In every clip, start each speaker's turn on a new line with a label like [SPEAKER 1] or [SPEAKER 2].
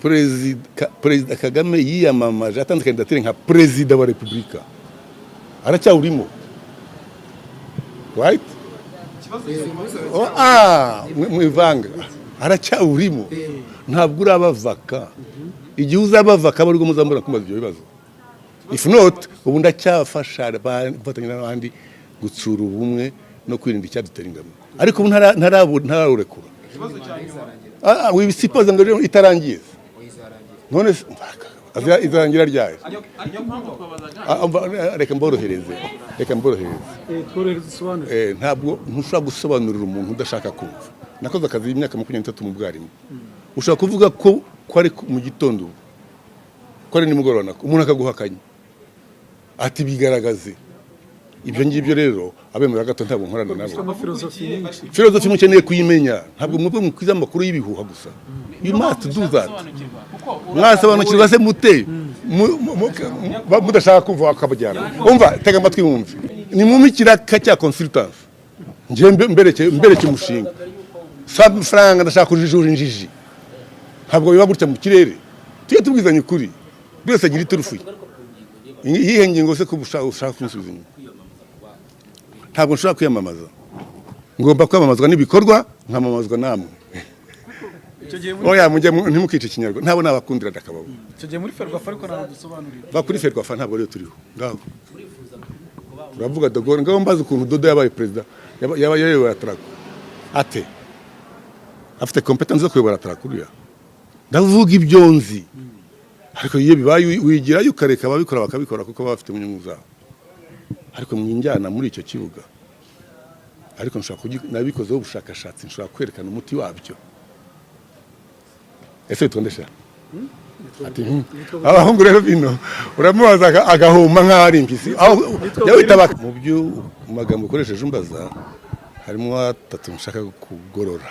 [SPEAKER 1] Perezida Kagame yiyamamaje atanze kandidatire nka perezida wa repubulika, aracyawurimo, right? Oh, mwivanga, aracyawurimo, ntabwo uraba vacant. Igihe uzaba vacant aba aribwo muzambona kumbaza ibyo bibazo. If not, ubu ndacyafasha gufatanya n'abandi gutsura ubumwe no kwirinda icyadutera ingabo, ariko ubu ntarawurekura. Wibisipoza ngo rero itarangiye. None se izarangira ryari? Reka mborohereze, reka mborohereze.
[SPEAKER 2] Tworohereze, usobanure.
[SPEAKER 1] Ntabwo ntushobora gusobanurira umuntu udashaka kumva. Nakoze akazi y'imyaka 23 mu bwarimu. Ushobora kuvuga ko ari mu gitondo ubu, ko ari nimugoroba, nako umuntu akaguhakanya ati: "Bigaragaze." Ibyo ngibyo rero abemera gato ntabwo nkorana nabo.
[SPEAKER 2] Ufite amafilozofi nyinshi.
[SPEAKER 1] Filozofi mukeneye kuyimenya, ntabwo mwebwe mukwiza amakuru y'ibihuha gusa. You must do that. Mwasobanukirwa se mute mudashaka kumva? Wakabajyana, umva, tega amatwi wumve. Ni mu ikiraka cya consultance, njye mbereke umushinga si amafaranga. Ndashaka kujijura injiji, ntabwo biba gutya mu kirere. Tujye tubwizanya ukuri, buri wese agira iturufu ye. Iyihe ngingo se ko ushaka kunsubiza inyuma? Ntabwo nshobora kwiyamamaza, ngomba kwamamazwa n'ibikorwa, nkamamazwa namwe.
[SPEAKER 2] Icyo gihe muri
[SPEAKER 1] Oya, mujye ntimukice ikinyarwanda, ntabwo nabakundira ndakababo.
[SPEAKER 2] Icyo gihe muri Ferwafa, ariko ntabwo dusobanurira.
[SPEAKER 1] Va kuri Ferwafa, ntabwo ariyo turiho. Ngaho uravuga de Gaulle, ngaho mbaza ukuntu Dodo yabaye perezida, yaba yayoboye Atraco ate? Afite competence zo kuyobora Atraco uriya? Ndavuga ibyo nzi, ariko iyo bibaye wigirayo ukareka ababikora bakabikora, kuko baba bafite mu nyungu zabo. Ariko mwinjyana muri icyo kibuga. Ariko nshobora nabikozeho ubushakashatsi, nshobora kwerekana umuti wabyo. Ese witwa nde sha? Ati Abahungu rero bino uramubaza agahuma nk'aho ari impyisi. Aho jya witaba mu byo mu magambo ukoresheje umbaza, harimo atatu nshaka kugorora.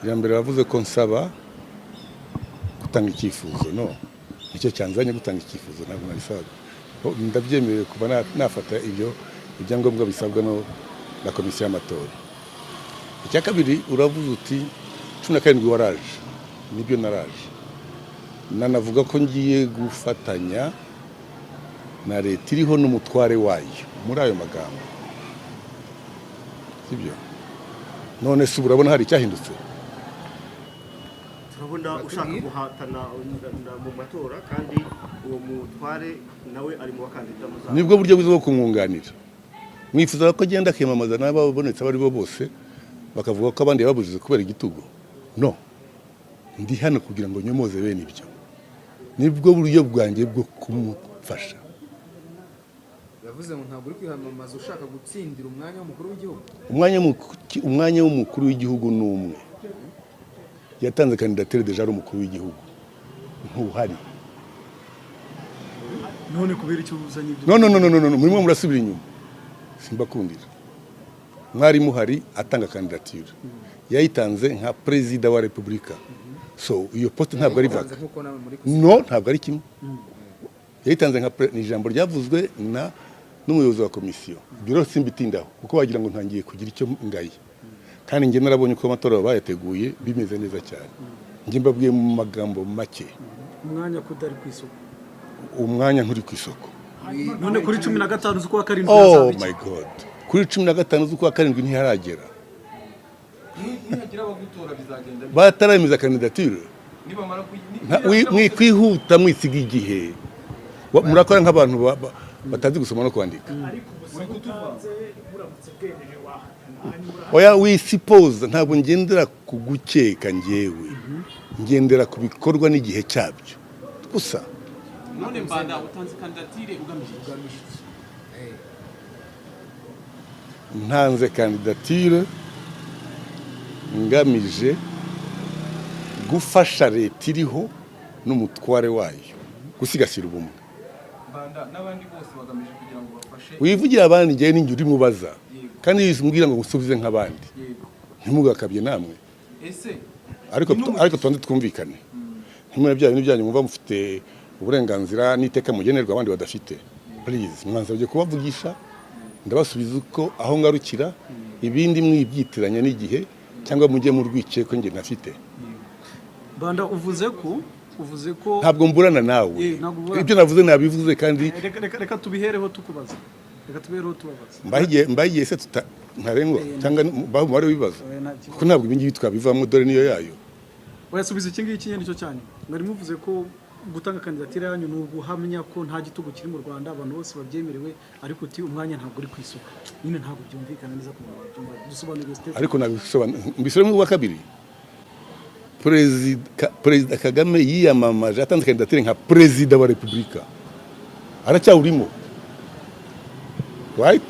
[SPEAKER 1] Iya mbere, wavuze ko nsaba gutanga icyifuzo. No nicyo cyanzanye gutanga icyifuzo, ntabwo nabisabaga. Oh, ndabyemerewe kuba nafata ibyo ibyangombwa bisabwa no na komisiyo y'amatora. Icya kabiri, uravuze uti 17 waraje. Nibyo, naraje, nanavuga ko ngiye gufatanya na leta iriho n'umutware wayo muri ayo magambo, sibyo? None se ubu urabona hari icyahindutse?
[SPEAKER 3] Turabona ushaka guhatana mu matora, kandi uwo mutware nawe ari mu bakandida muzaba.
[SPEAKER 1] Nibwo buryo bwiza bwo kumwunganira. Mwifuza ko agenda akiyamamaza n'ababonetse abo ari bo bose, bakavuga ko abandi yababujije kubera igitugu? No ndi hano kugira ngo nyomoze bene ibyo. Nibwo buryo bwanjye bwo kumufasha.
[SPEAKER 4] Yavuze ngo ntabwo uri kwiyamamaza ushaka gutsindira umwanya w'umukuru w'igihugu.
[SPEAKER 1] Umwanya w'umukuru w'igihugu ni umwe. Yatanze kandidatire déjà ari umukuru w'igihugu, ntuhari.
[SPEAKER 2] None kubera icyo uzanye ibyo?
[SPEAKER 1] No, no, no, no, no, no, murimo murasubira inyuma, simbakundira. Mwari muhari atanga kandidatire, yayitanze nka perezida wa repubulika, so iyo poste ntabwo ari
[SPEAKER 4] Yayitanze
[SPEAKER 1] vacant.
[SPEAKER 4] nk'uko nawe muri
[SPEAKER 1] No, ntabwo ari kimwe. Yayitanze nka ni ijambo ryavuzwe na n'umuyobozi wa komisiyo. Ibyo rero simbitindaho, kuko wagira ngo ntangiye kugira icyo ngaye, kandi njye narabonye uko amatora bayateguye, bimeze neza cyane. Njye mbabwiye mu magambo make.
[SPEAKER 2] Umwanya ko utari ku isoko?
[SPEAKER 1] Umwanya nturi ku isoko.
[SPEAKER 2] None kuri 15 z'ukwa karindwi
[SPEAKER 1] Oh
[SPEAKER 2] hazaba iki?
[SPEAKER 1] my God, kuri 15 z'ukwa karindwi ntiharagera.
[SPEAKER 5] Nihagira abagutora bizagenda bite?
[SPEAKER 1] Bataremeza kandidatire.
[SPEAKER 5] Nibamara
[SPEAKER 1] Mwikwihuta, mwisiga igihe. Murakora nk'abantu batazi gusoma no kwandika.
[SPEAKER 6] Ariko ubusabe utanze, buramutse bwemeje, wahatana hanyuma
[SPEAKER 1] Oya, wisipoza, ntabwo ngendera ku gukeka, njyewe ngendera ku bikorwa n'igihe cyabyo gusa.
[SPEAKER 5] None Mbanda, utanze kandidatire ugamije iki?
[SPEAKER 4] Ugamije iki?
[SPEAKER 1] Ntanze kandidatire ngamije gufasha leta iriho n'umutware wayo gusigasira ubumwe.
[SPEAKER 5] Mbanda, n'abandi bose bagamije kugira ngo bafashe.
[SPEAKER 1] Wivugira abandi, njyewe ninjye urimo ubaza, kandi mbwira ngo ngusubize nk'abandi. Ntimugakabye namwe.
[SPEAKER 5] Ese
[SPEAKER 1] Ariko
[SPEAKER 5] ni n'umugisha.
[SPEAKER 1] Ariko tubanze twumvikane, ntimure bya bintu byanyu mwumva mufite uburenganzira n'iteka mugenerwa abandi badafite. Please, mwansabye kubavugisha, ndabasubiza uko aho ngarukira. Ibindi mwibyitiranya n'igihe cyangwa mujye mu rwikekwe njye ntafite.
[SPEAKER 2] Mbanda, uvuze ko
[SPEAKER 1] Ntabwo mburana nawe.
[SPEAKER 2] Ntabwo uburana.
[SPEAKER 1] Ibyo navuze nabivuze kandi.
[SPEAKER 2] Reka tubihereho tukubaza, reka tubihereho tubabaza.
[SPEAKER 1] Mbahigiye se tuta ntarengwa cyangwa mbahe umubare w'ibibazo?
[SPEAKER 2] Oya, nta kibazo.
[SPEAKER 1] Kuko ntabwo ibi ngibi twabivamo, dore niyo yayo.
[SPEAKER 2] Wayasubiza iki ngiki nyine, nicyo cyanyu. Mwari muvuze ko gutanga kandidatire yanyu ni uguhamya ko nta gitugu kiri mu Rwanda, abantu bose babyemerewe, ariko uti umwanya ntabwo uri ku isoko. Nyine ntabwo byumvikana neza ku muntu wabyumva. Dusobanurire statement.
[SPEAKER 1] Ariko nabisobanura, mbisubiremo ubwa kabiri. Perezida Kagame yiyamamaje atanze kandidatire nka perezida wa repubulika, aracyawurimo, right?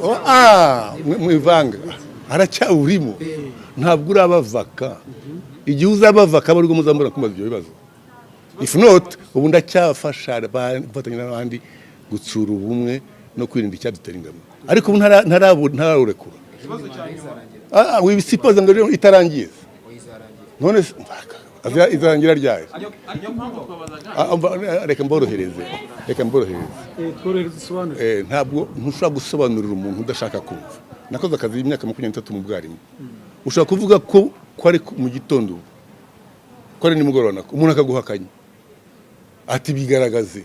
[SPEAKER 1] Oh, mwivanga, aracyawurimo, ntabwo urabavaka. Igihe uzabavaka aba aribwo muzambura kumbaza ibyo bibazo. If not, ubu ndacyafasha gufatanya n'abandi gutsura ubumwe no kwirinda icyadutera ingabo, ariko ubu ntarawurekura. Wibisipoza ngo rero itarangiye. None se izarangira ryari? Umva, reka mborohereze, reka mborohereze.
[SPEAKER 2] Tworohereze, usobanure.
[SPEAKER 1] Ntabwo ntushobora gusobanurira umuntu udashaka kumva. Nakoze akazi y'imyaka 23 mu bwarimu. Ushobora kuvuga ko ari mu gitondo ubu, ko ari nimugoroba, nako umuntu akaguhakanya ati bigaragaze.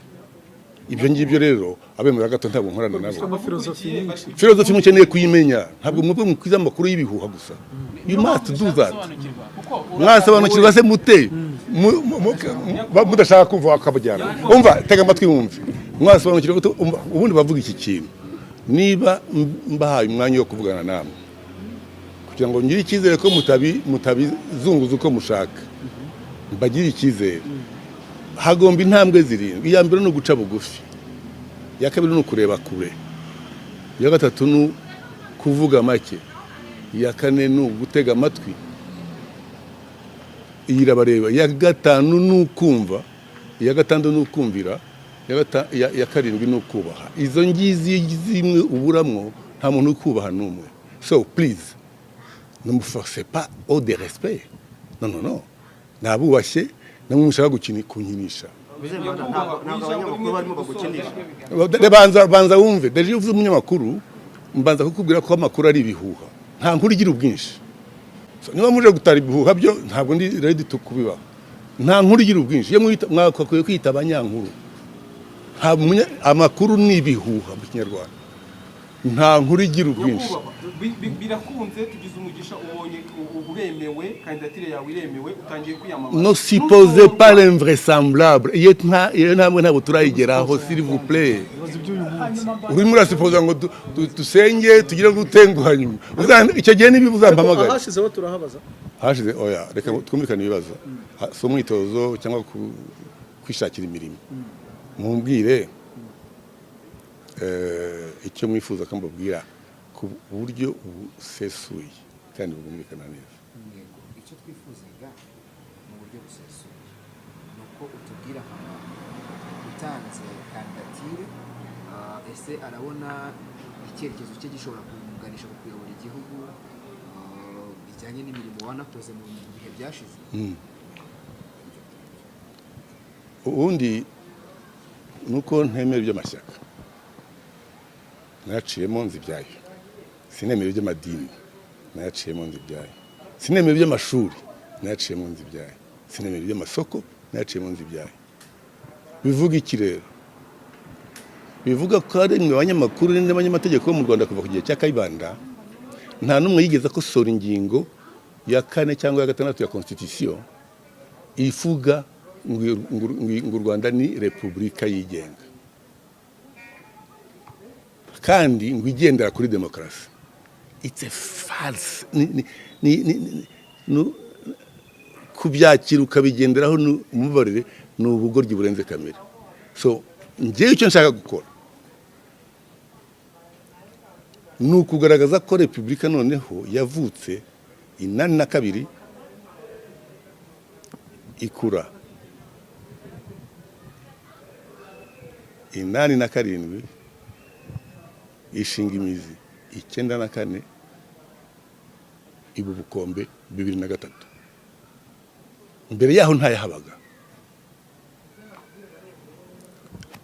[SPEAKER 1] Ibyo ngibyo rero abemera gato ntabwo nkorana nabo.
[SPEAKER 2] Ama filozofi nyinshi.
[SPEAKER 1] Filozofi mukeneye kuyimenya, ntabwo mwebwe mukwiza amakuru y'ibihuha gusa. You must do that. Mwasobanukirwa se mute mudashaka kumva wakabajyana? Umva, tega amatwi wumve. Mwasobanukirwa gute? Umva, ubundi bavuga iki kintu, niba mbahaye umwanya wo kuvugana namwe kugira ngo ngire icyizere ko mutabizunguza uko mushaka, mbagire icyizere, hagomba intambwe zirindwi. Iya mbere ni uguca bugufi, iya kabiri ni ukureba kure, iya gatatu ni kuvuga make, iya kane ni ugutega amatwi, iyi irabareba, iya gatanu ni ukumva, iya gatandatu ni ukumvira, iya karindwi ni ukubaha. Izo ngizi zimwe uburamwo, nta muntu ukubaha n'umwe. So please, ne me forcez pas au de respect. Non, non, non, nabubashye, namwe mushaka gukina kunkinisha.
[SPEAKER 3] Mbanda, ntabwo abanyamakuru barimo bagukinisha.
[SPEAKER 1] Banza, banza wumve. Déjà iyo uvuze umunyamakuru, mbanza kukubwira ko amakuru ari ibihuha, nta nkuru igira ubwinshi. So, niba muje gutara ibihuha byo, ntabwo ndi ready to kubibaha. Nta nkuru igira ubwinshi. Iyo mwita, mwakakwiye kwita abanyankuru. Nta amakuru ni ibihuha mu Kinyarwanda, nta nkuru igira ubwinshi.
[SPEAKER 5] Nyakubahwa, birakunze, tugize umugisha, ubonye uremewe, kandidatire yawe iremewe, utangiye kwiyamamaza.
[SPEAKER 1] Ne supposez pas l'invraisemblable. Iyo ntambwe ntabwo turayigeraho, s'il vous plaît.
[SPEAKER 2] Ibibazo by'uyu munsi.
[SPEAKER 1] Urimo urasipoza ngo dusenge tugire gutenguha nyuma. Icyo gihe niba uzampamagara.
[SPEAKER 2] Ahashizeho turahabaza.
[SPEAKER 1] Hashize, oya, reka twumvikane ibibazo. Si umwitozo cyangwa kwishakira imirimo. Mumbwire icyo mwifuza ko mbabwira ku buryo busesuye kandi bwumvikana neza.
[SPEAKER 4] Yego, icyo twifuzaga mu buryo busesuye ni uko utubwira nka utanze kandidatire, ese arabona icyerekezo cye gishobora kumuganisha ku kuyobora igihugu, bijyanye n'imirimo wanakoze mu bihe byashize?
[SPEAKER 1] Ubundi ni uko ntemera iby'amashyaka, nayaciyemo nzi ibyayo. Sinemera iby'amadini, nayaciyemo nzi ibyayo. Sinemera iby'amashuri, nayaciyemo nzi ibyayo. Sinemera iby'amasoko, nayaciyemo nzi ibyayo. Bivuga iki rero? Bivuga ko ari mwe abanyamakuru n'abanyamategeko bo mu Rwanda, kuva ku gihe cya Kayibanda, nta n'umwe yigeze akosora ingingo ya kane cyangwa ya gatandatu ya constitution ivuga ngo u Rwanda ni repubulika yigenga kandi ngo igendera kuri demokarasi. It's a false. Kubyakira ukabigenderaho ni umubarire, ni ubugoryi burenze kamere. So njyewe icyo nshaka gukora ni ukugaragaza ko repubulika noneho yavutse 82, ikura 87, ishinga imizi 94, iba ubukombe 2003. Mbere yaho ntayahabaga.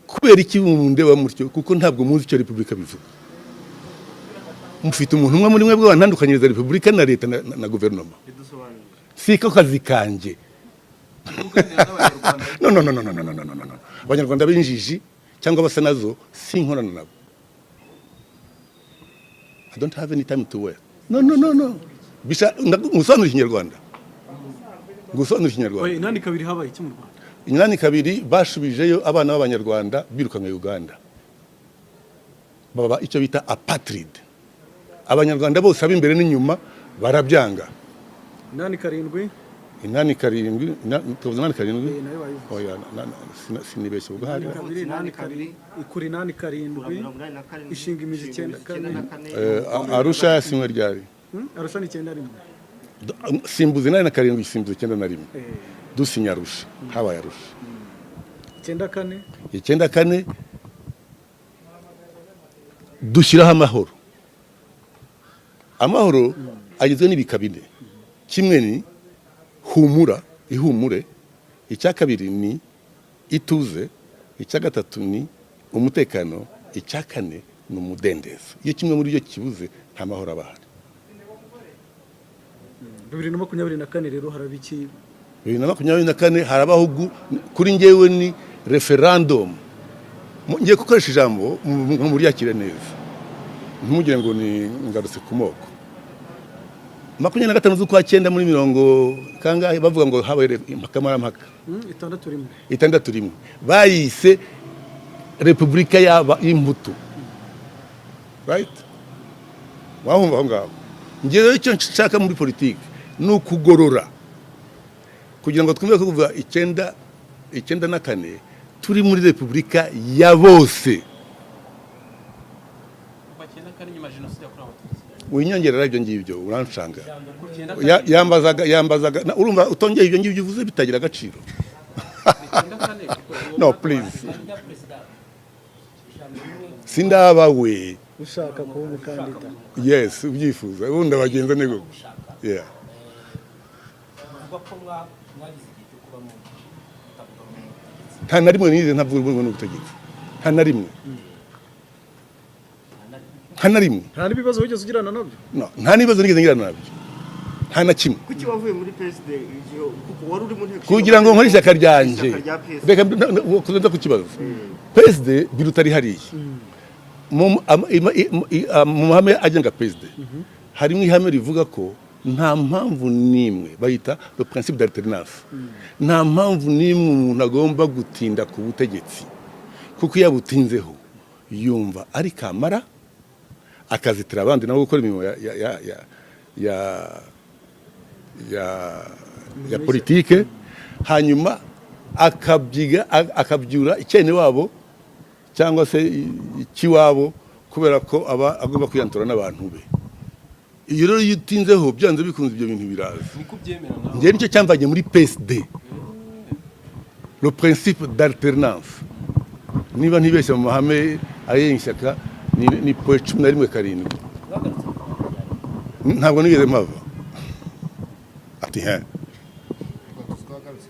[SPEAKER 1] Kubera iki mundeba mutyo? Kuko ntabwo muzi icyo repubulika bivuga. Mufite umuntu umwe muri mwebwe wantandukanyiriza repubulika na leta na guverinoma.
[SPEAKER 3] Bidusobanurire.
[SPEAKER 1] Siko kazi kanjye.
[SPEAKER 5] Kuganira n'Abanyarwanda.
[SPEAKER 1] No, no, no, no, no, no, no, no, no, no. Abanyarwanda b'injiji cyangwa basa nazo sinkorana nabo. I don't have any time to wait. No, no, no, no. Bisha ngusobanura Ikinyarwanda, ngusobanura Ikinyarwanda.
[SPEAKER 2] Oya, 82 habaye iki mu Rwanda?
[SPEAKER 1] 82 bashubijeyo abana b'Abanyarwanda birukanwe Uganda, baba icyo bita apatride. Abanyarwanda bose ab'imbere n'inyuma barabyanga.
[SPEAKER 2] 87.
[SPEAKER 1] 87, tuvuze 87.
[SPEAKER 2] Eh, nayo wayivuze.
[SPEAKER 1] Oya, sinibeshye ubwo hari.
[SPEAKER 2] 82, 82 ikura 87.
[SPEAKER 3] 87.
[SPEAKER 2] Ishinga imizi 94.
[SPEAKER 1] Arusha yasinywe ryari?
[SPEAKER 2] Arusha ni 91.
[SPEAKER 1] Simbuza 87, simbuza 91. Dusinya Arusha, habaye Arusha.
[SPEAKER 2] 94.
[SPEAKER 1] 94 dushyiraho amahoro. Amahoro agizwe n'ibika bine: kimwe ni humura, ihumure; icya kabiri ni ituze; icya gatatu ni umutekano; icya kane ni umudendezo. Iyo kimwe muri byo kibuze, nta mahoro aba ahari.
[SPEAKER 2] 2024 rero haraba iki?
[SPEAKER 1] 2024 harabaho kuri njyewe ni referendum. Ngiye gukoresha ijambo muryakire neza, ntimugire ngo ni ngarutse ku moko. 25 z'ukwa cyenda muri mirongo kangahe bavuga ngo habaye kamarampaka?
[SPEAKER 2] 61.
[SPEAKER 1] 61 bayise repubulika yaba y'Imbuto, right? Wahumva aho ngaho. Njye rero icyo nshaka muri politiki ni ukugorora kugira ngo twumve ko kuva 94 turi muri repubulika ya bose.
[SPEAKER 7] Kuva 94 nyuma ya Jenoside yakorewe Abatutsi.
[SPEAKER 1] Winyongerera ibyo ngibyo uranshanga.
[SPEAKER 7] Icyenda
[SPEAKER 1] Yambazaga urumva utongeye ibyo ngibyo uvuze bitagira agaciro.
[SPEAKER 7] 94 kuko uwo
[SPEAKER 1] No,
[SPEAKER 7] mwaka
[SPEAKER 1] please.
[SPEAKER 7] wa perezida ijambo rimwe.
[SPEAKER 1] Sindaba we.
[SPEAKER 2] Ushaka kuba umukandida.
[SPEAKER 1] Yes, ubyifuza ubundi abagenza ni gutyo, yeah.
[SPEAKER 7] Bivugwa ko mwagize igihe cyo kuba mu mutavuga rumwe n'ubutegetsi.
[SPEAKER 1] Nta na rimwe nize ntavuga rumwe n'ubutegetsi, nta na rimwe, nta na rimwe.
[SPEAKER 2] Nta n'ibibazo wigeze ugirana nabyo?
[SPEAKER 1] No, nta n'ibibazo nigeze ngirana nabyo, nta na kimwe.
[SPEAKER 3] Kuki wavuye muri PSD igihe, kuko wari uri mu nteko
[SPEAKER 1] Kugira ngo nkore ishyaka ryanjye.
[SPEAKER 3] Ishyaka rya PSD.
[SPEAKER 1] Reka kuza ku kibazo PSD biruta ari hariya mu mu mahame agenga PSD harimo ihame rivuga ko nta mpamvu n'imwe, bayita le principe d'alternance, nta mpamvu n'imwe umuntu agomba gutinda ku butegetsi, kuko iyo abutinzeho yumva ari kamara, akazitira abandi nabo gukora imirimo ya politike, hanyuma akabyiga akabyura icyene wabo cyangwa se ikiwabo, kubera ko aba agomba kwiyantura n'abantu be. Iyo rero iyo utinzeho, byanze bikunze ibyo bintu biraza.
[SPEAKER 5] Niko ubyemera nawe?
[SPEAKER 1] Njye nicyo cyamvanye muri PSD, le principe d'alternance. Niba ntibeshye, mu mahame agenga ishyaka ni point 11.7.
[SPEAKER 7] Mwagarutse mu Rwanda ryari?
[SPEAKER 1] Ntabwo nigeze mpava, ati he.
[SPEAKER 4] Ubwo tuzi ko wagarutse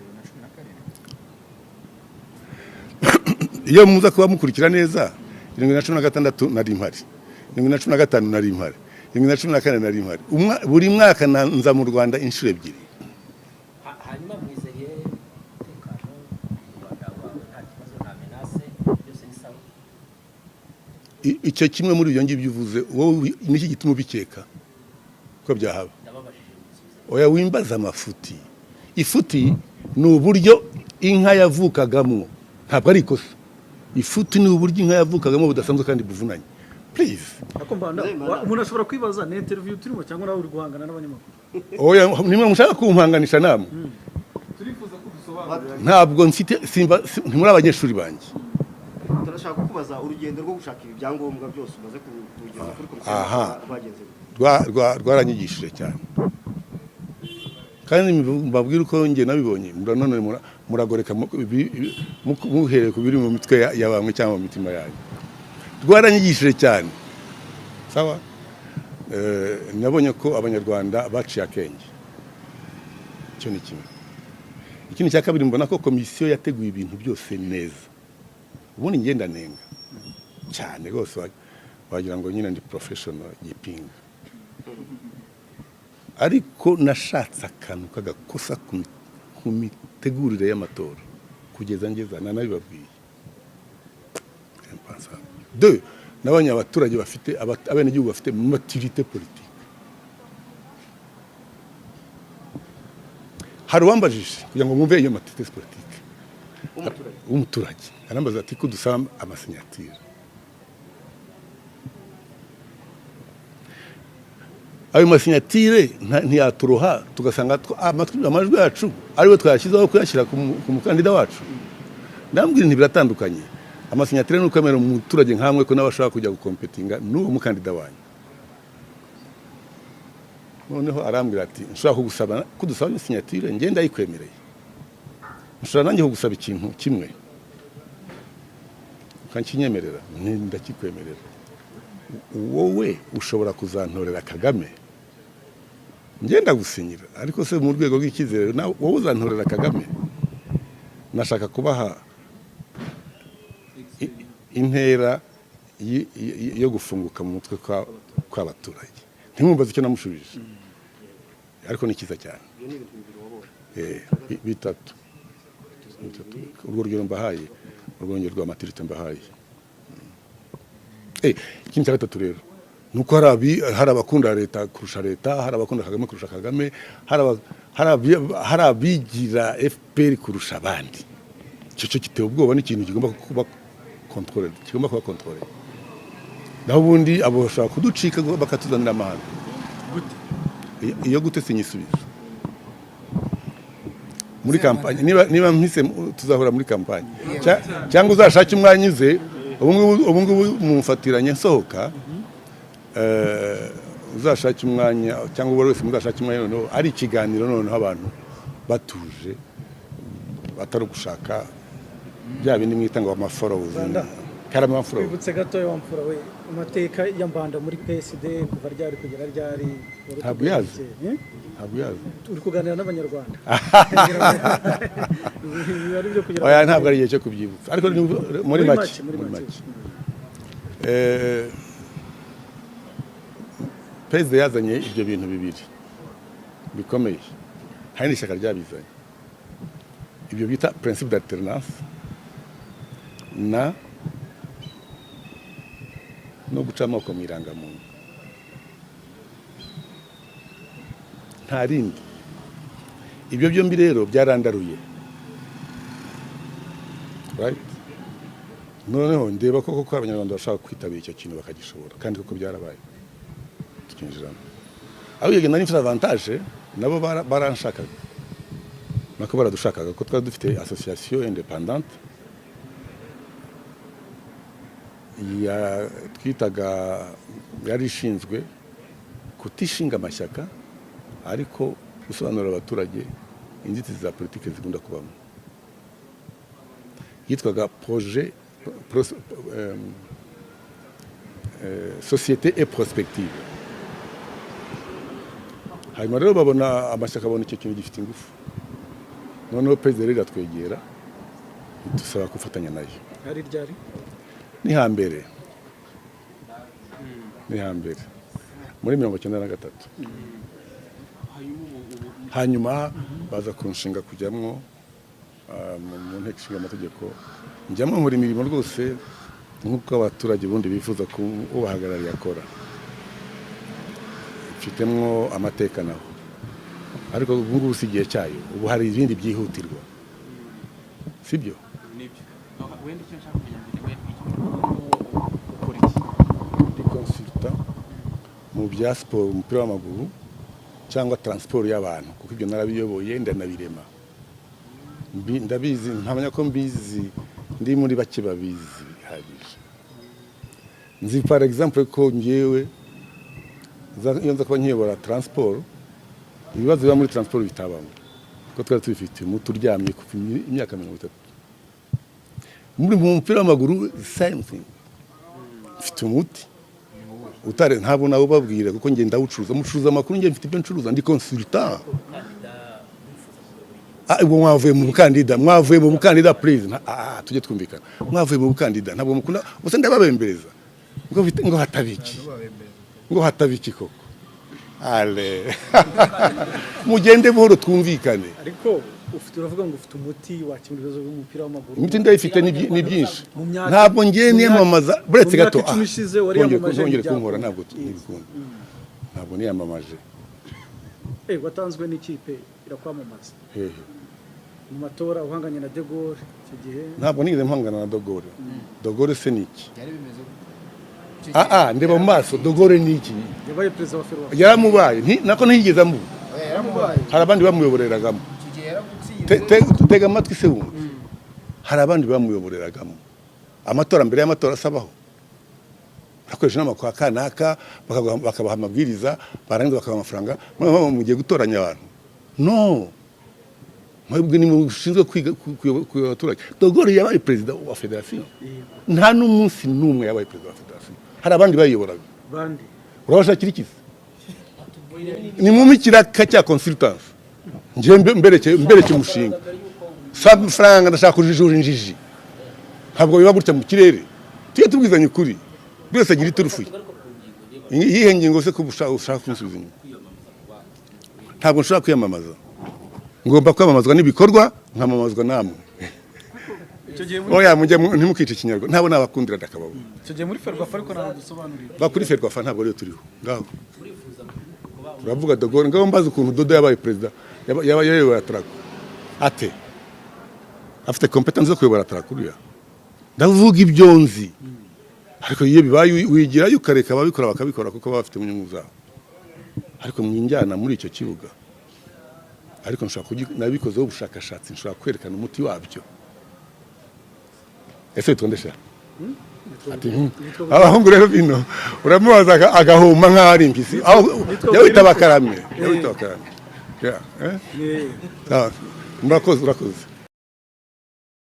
[SPEAKER 4] 2017.
[SPEAKER 1] Iyo muza kuba mukurikira neza, 2016 nari mpari, 2015 nari mpari, 2014 nari mpari. Buri mwaka nza mu Rwanda inshuro ebyiri.
[SPEAKER 7] Hanyuma mwizeye umutekano mu Rwanda wawe, nta kibazo, nta menace, byose ni sawa?
[SPEAKER 1] Icyo kimwe muri ibyo ngibyo uvuze wowe niki gituma ubikeka ko byahaba?
[SPEAKER 7] Ndababajije musubize.
[SPEAKER 1] Oya, wimbaza amafuti. Ifuti ni uburyo inka yavukagamo, ntabwo ari ikosa. Ifuti ni uburyo inka yavukagamo budasanzwe kandi buvunanye, please.
[SPEAKER 2] Ariko Mbanda, umuntu ashobora kwibaza ni interview turimo cyangwa nawe uri guhangana n'abanyamakuru?
[SPEAKER 1] Oya, nimwe mushaka kumpanganisha namwe.
[SPEAKER 5] Turifuza ko dusobanurira.
[SPEAKER 1] Ntabwo mfite simba ntimuri abanyeshuri banjye.
[SPEAKER 3] Turashaka kukubaza urugendo rwo gushaka ibi byangombwa byose umaze kugeza kuri komisiyo rwagenze gute?
[SPEAKER 1] Rwaranyigishije cyane, kandi mbabwire uko njye nabibonye. None muragoreka muhereye ku biri mu mitwe ya bamwe cyangwa mu mitima yanyu. Rwaranyigishije cyane. Sawa. Nabonye ko Abanyarwanda baciye akenge, icyo ni kimwe. Ikindi cya kabiri, mbona ko komisiyo yateguye ibintu byose neza. Ubundi ngenda nenga cyane rwose, wagira ngo nyine ndi professional gipinga. Ariko nashatse akantu k'agakosa ku mitegurire y'amatora kugeza ngeza nanabibabwiye. Impensable. Deux, nabonye abaturage bafite abenegihugu bafite maturité politique. Hari uwambajije kugira ngo mwumve iyo maturité politique w'umuturage, arambaza ati: "Ko dusaba amasinyatire, ayo masinyatire ntiyaturoha tugasanga amajwi yacu ariwe twayashyizeho kuyashyira ku mukandida wacu?" Ndambwira nti: "Biratandukanye. Amasinyatire ni ukwemera umuturage nkamwe ko nawe ashobora kujya gukompetinga n'uwo mukandida wanyu." Noneho arambwira ati: "Nshobora kugusaba ko dusaba sinyatire, njye ndayikwemereye, nshobora nanjye kugusaba ikintu kimwe ukankinyemerera?" Nti: "Ndakikwemerera." "Wowe ushobora kuzantorera Kagame? Ngenda gusinyira, ariko se mu rwego rw'icyizere nawe wowe uzantorera Kagame?" Nashaka kubaha intera yo gufunguka mu mutwe kw'abaturage. Ntimwumbaze icyo namushubije, ariko ni cyiza cyane.
[SPEAKER 3] Ibyo ni ibintu bibiri wabonye.
[SPEAKER 1] Bitatu. Bitatu. Urwo rugero mbahaye, urwo rugero rwa maturité mbahaye. Ikindi cya gatatu rero ni uko hari abakunda leta kurusha leta, hari abakunda Kagame kurusha Kagame, hari abigira FPR kurusha abandi. Icyo cyo giteye ubwoba, ni ikintu kigomba kuba contrôlé, kigomba kuba contrôlé. Naho ubundi abo bashobora kuducika bakatuzanira amahano. Iyo gute sinyisubiza muri kampanye. Niba mpise tuzahura muri kampanye. Cyangwa uzashake umwanya uze. Ubu ngubu mumfatiranye nsohoka. Uzashake umwanya cyangwa uwo wese muzashake umwanya, noneho ari ikiganiro, noneho abantu batuje, batari ugushaka bya bindi mwita ngo amafollowers.
[SPEAKER 2] Mbanda.
[SPEAKER 1] Karama, amafollowers.
[SPEAKER 2] Twibutse gatoya, wa mfura we, amateka ya Mbanda muri PSD kuva ryari kugera ryari? Wari
[SPEAKER 1] Ntabwo
[SPEAKER 2] utubwiye
[SPEAKER 1] uyazi.
[SPEAKER 2] iki? Eh?
[SPEAKER 1] Ntabwo uyazi.
[SPEAKER 2] Uri kuganira n'Abanyarwanda. Biba ari ibyo kugira
[SPEAKER 1] Oya, ntabwo ari igihe cyo kubyibutsa, ariko ni muri make.
[SPEAKER 2] Muri
[SPEAKER 1] muri
[SPEAKER 2] make.
[SPEAKER 1] Make, perezida yazanye ibyo bintu bibiri bikomeye. Hari n'ishyaka ryabizanye, ibyo bita principe d'alternance na no guca amoko mu irangamuntu, nta rindi. Ibyo byombi rero byarandaruye, right? Noneho ndeba ko koko Abanyarwanda bashaka kwitabira icyo kintu bakagishobora, kandi koko byarabaye, tukinjiramo. Aho iyo nari mfite avantage, nabo baranshakaga, nako baradushakaga, ko twari dufite association indépendante ya twitaga, yari ishinzwe kutishinga amashyaka ariko gusobanurira abaturage inzitizi za politiki zikunda kubamo, yitwaga projet société et prospective. Hanyuma rero babona amashyaka, abona icyo kintu gifite ingufu. Noneho perezida rero iratwegera, dusaba gufatanya nayo.
[SPEAKER 2] Hari ryari?
[SPEAKER 1] Ni hambere, ni hambere muri 93. Hanyuma baza kunshinga kujyamwo mu nteko ishinga amategeko, njyamo nkora imirimo rwose nk'uko abaturage ubundi bifuza ko ubahagarariye akora. Mfitemwo amateka naho, ariko ubu ngubu si igihe cyayo, ubu hari ibindi byihutirwa, sibyo?
[SPEAKER 5] Nibyo. Wenda icyo nshaka kumenya mbere, wenda ukora iki?
[SPEAKER 1] Ndi consultant mu bya siporo, umupira w'amaguru cyangwa transport y'abantu, kuko ibyo narabiyoboye ndanabirema. Ndabizi, ntamenya ko mbizi, ndi muri bake babizi bihagije. Nzi par exemple ko ngewe iyo nza kuba nkiyobora transport, ibibazo biba muri transport bitabamo, kuko twari tubifite umuti uryamye kuva imyaka 30. Muri mu mupira w'amaguru, same thing, mfite umuti utare, ntabwo nawubabwira kuko ngenda ndawucuruza, mucuruza amakuru. Njye mfite ibyo ncuruza, ndi consultant. Ubwo mwavuye mu bukandida, mwavuye mu bukandida, please. Tujye twumvikana. Mwavuye mu bukandida, ntabwo mukunda gusa ndababembereza ngo ngo hatabiki, ngo hatabiki koko. Ale mugende buhoro twumvikane.
[SPEAKER 2] Ariko ufite, uravuga ngo ufite umuti wakemura ibibazo by'umupira w'amaguru.
[SPEAKER 1] Imiti ndayifite, ni byinshi.
[SPEAKER 2] Mu myaka-
[SPEAKER 1] Ntabwo ngiye niyamamaza, buretse
[SPEAKER 2] mu myaka
[SPEAKER 1] gato.
[SPEAKER 2] 10 ishize wariyamamaje,
[SPEAKER 1] Ntongere
[SPEAKER 2] ntibyakunda.
[SPEAKER 1] kunkora, ntabwo ntibikunda, ntabwo niyamamaje.
[SPEAKER 2] Watanzwe n'ikipe irakwamamaza
[SPEAKER 1] Hehe?
[SPEAKER 2] mu matora uhanganye na De Gaulle icyo gihe.
[SPEAKER 1] Ntabwo nigeze mpangana na De Gaulle. De Gaulle se ni iki?
[SPEAKER 4] Byari bimeze gute? Icyo
[SPEAKER 1] Ah
[SPEAKER 4] gihe-
[SPEAKER 1] ah, ndeba mu maso, De Gaulle ni iki?
[SPEAKER 2] Yabaye perezida wa Ferwafa.
[SPEAKER 1] Yaramubaye, nako ntiyigeze amuba.
[SPEAKER 4] Oya, yaramubaye.
[SPEAKER 1] Hari abandi bamuyoboreragamo.
[SPEAKER 4] Icyo gihe yaragutsinze.
[SPEAKER 1] Tega amatwi se wumve, hari abandi bamuyoboreragamo amatora. Mbere y'amatora asabaho bakoresha inama kwa kanaka, bakabaha amabwiriza, barangiza bakabaha amafaranga. Mwe mugiye gutoranya abantu? No mwebwe ni mushinzwe kwiga kuyobora abaturage. De Gaulle yabaye perezida wa federasiyo? Nta n'umunsi n'umwe yabaye perezida wa federasiyo, hari abandi bayiyoboraga.
[SPEAKER 2] Bandi?
[SPEAKER 1] Urabashakira iki se? Ni mu ikiraka cya consultance, njye mbereke umushinga. Si amafaranga, ndashaka kujijura injiji. Ntabwo biba gutya mu kirere, tujye tubwizanya ukuri, buri wese agira iturufu ye. Iyihe ngingo se ko ushaka kunsubiza inyuma? Ntabwo nshobora kwiyamamaza, ngomba kwamamazwa n'ibikorwa, nkamamazwa namwe.
[SPEAKER 2] Icyo gihe muri
[SPEAKER 1] Oya, mujye ntimukice ikinyarwanda, ntabwo nabakundira ndakababona.
[SPEAKER 2] Icyo gihe muri Ferwafa, ariko ntabwo dusobanurira.
[SPEAKER 1] Ba kuri Ferwafa ntabwo ariyo turiho ngaho, turavuga De Gaulle. Ngaho mbaza ukuntu Dodo yabaye perezida, yaba yayoboye Atraco ate? Afite competence zo kuyobora Atraco uriya? Ndavuga ibyo nzi, ariko iyo bibaye wigirayo ukareka ababikora bakabikora, kuko baba bafite inyungu zabo. Ariko mwinjyana muri icyo kibuga. Ariko nshobora nabikozeho ubushakashatsi, nshobora kwerekana umuti wabyo. Ese witwa nde sha? Ati, Abahungu rero bino uramubaza agahuma nk'aho ari impyisi. Aho yawita bakarame, yawita bakarame. Yeah, eh? Sawa. Murakoze, urakoze.